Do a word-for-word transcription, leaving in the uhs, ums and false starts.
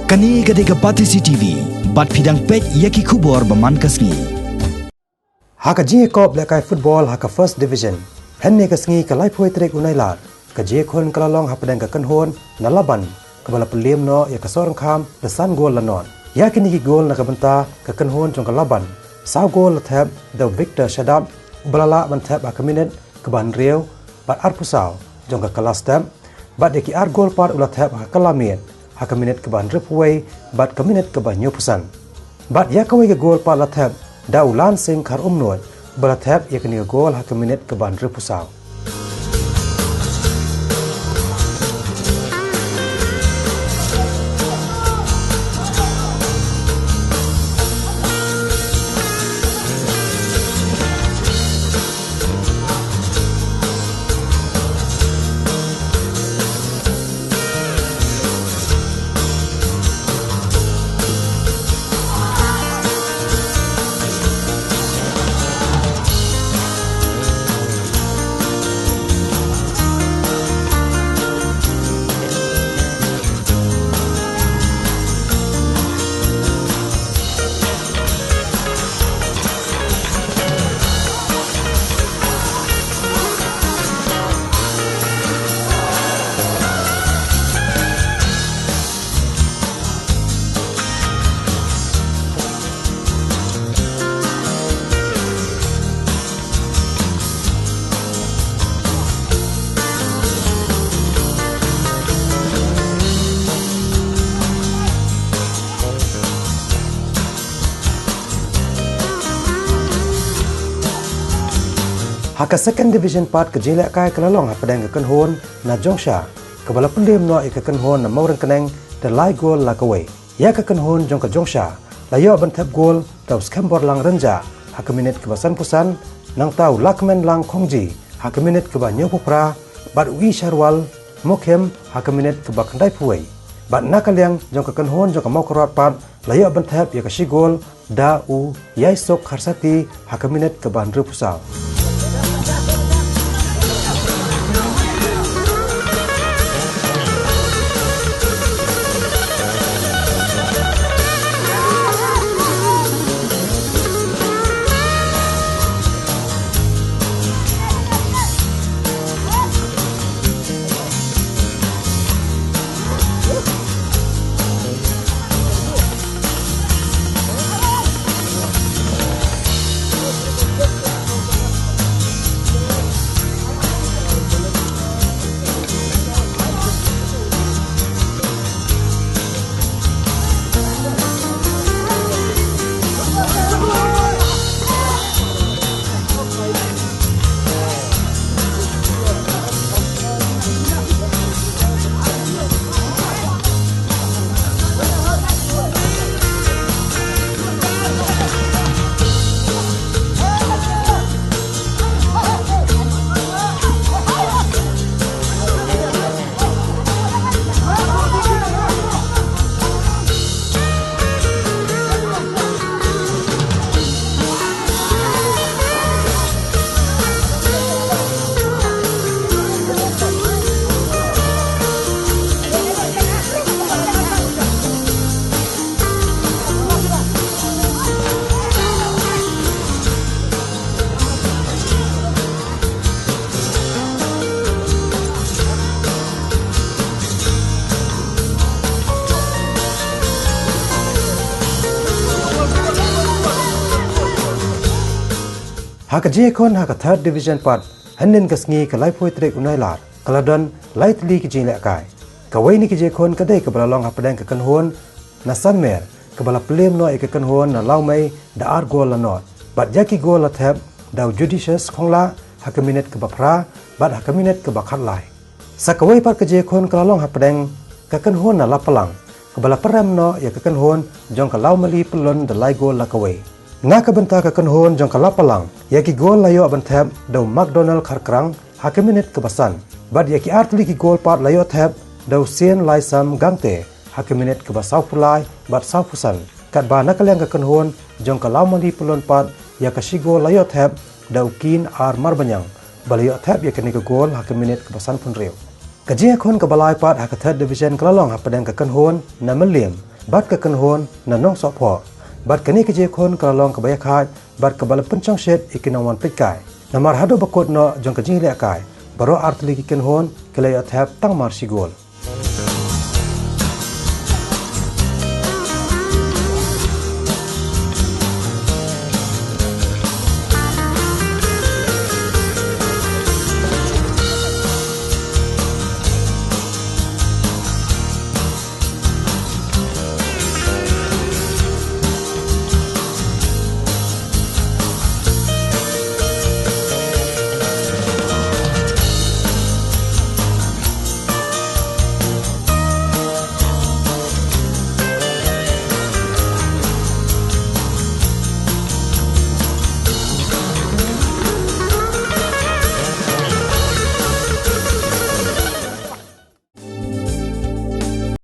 Kane ka dei ka Batesi T V, bad phi dang peit ïa ki khubor ba man ka sngi. Ha ka jingïakop lehkai football ha ka First Division, hynne ka sngi ka laiphew tarik u Nailar, ka jingïakhun ka la long hapdeng ka kynhun na Laban, kaba la pynliem noh ïa ka Sohryngkham da san gol la nod. Ïa kine ki gol na ka bynta ka kynhun jong ka Laban, saw gol la thep da u Victor Shadap, uba la lah ban thep ha ka minit kaba hynriew bad arphew saw jong ka kylla step, bad ïa ki ar gol pat u la thep ha ka kylla miet, ha ka minit kaba hynriewphew wei bad ka minit kaba hynñiewphew san. Bad ïa kawei ka gol pat la thep da u Lansing Kharumnuid, ba la thep ïa kane ka gol ha ka minit kaba hynriewphew saw. Ha ka Second Division pat ka jinglehkai ka la long hapdeng ka kynhun na Jongsha, kaba la pynliem noh ïa ka kynhun na Mawryngkneng da lai gol la kawei. Ïa ka kynhun jong ka Jongsha la ïoh ban thep gol da u Skhem Borlang Rynjah ha ka minit kaba sanphew san, nangta u Lakmenlang Khongji ha ka minit kaba hynñiewphew phra, bad u Isharwal Mukhim ha ka minit kaba khyndaiphew wei. Bad na ka liang jong ka kynhun jong ka Mawkyrwat pat la ïoh ban thep ïa ka shi gol da u Ïaisuk Kharsati ha ka minit kaba hynriewphew saw. Ha ka jingïakhun ha ka Third Division pat, hynnin ka sngi ka laiphew tarik u Nailar, ka la don lai tylli ki jinglehkai. Kawei na ki jingïakhun ka dei kaba la long hapdeng ka kynhun na Sanmer, kaba la pynliem noh ïa ka kynhun na Lawmei da ar gol la nod. Bad ïa ki gol la thep da u Judicious Khongla ha ka minit kaba phra bad ha ka minit kaba khatlai. Sa kawei pat ka jingïakhun ka la long hapdeng ka kynhun na Lapalang, kaba la pynrem noh ïa ka kynhun jong ka Lawmali Pyllun da lai gol la kawei. Na ka bynta ka kynhun jong ka Lapalang, ïa ki gol la ïoh ban thep da u McDonald Kharkrang ha ka minit kaba san, bad ïa ki ar tylli ki gol pat la ïoh thep da u Sien Laisam Gangte ha ka minit kaba sawphew lai bad sawphew san. Katba na ka liang ka kynhun jong ka Lawmali Pyllun pat, ïa ka shi gol la ïoh thep da u Kin R Marbaniang, ba la ïoh thep ïa kane ka gol ha ka minit kaba sanphew hynriew. Ka jingïakhun kaba lai pat ha ka Third Division ka la long hapdeng ka kynhun na Mylliem, bad ka kynhun na Nongsohphoh. Bad kane ka jingïakhun ka la long kaba ïakhaid bad kaba la pynshongshit ïa ki nongwan peitkai. Namar haduh ba kut noh jong ka jingïalehkai, baroh artylli ki kynhun ki la ïoh thep tang mar shi gol.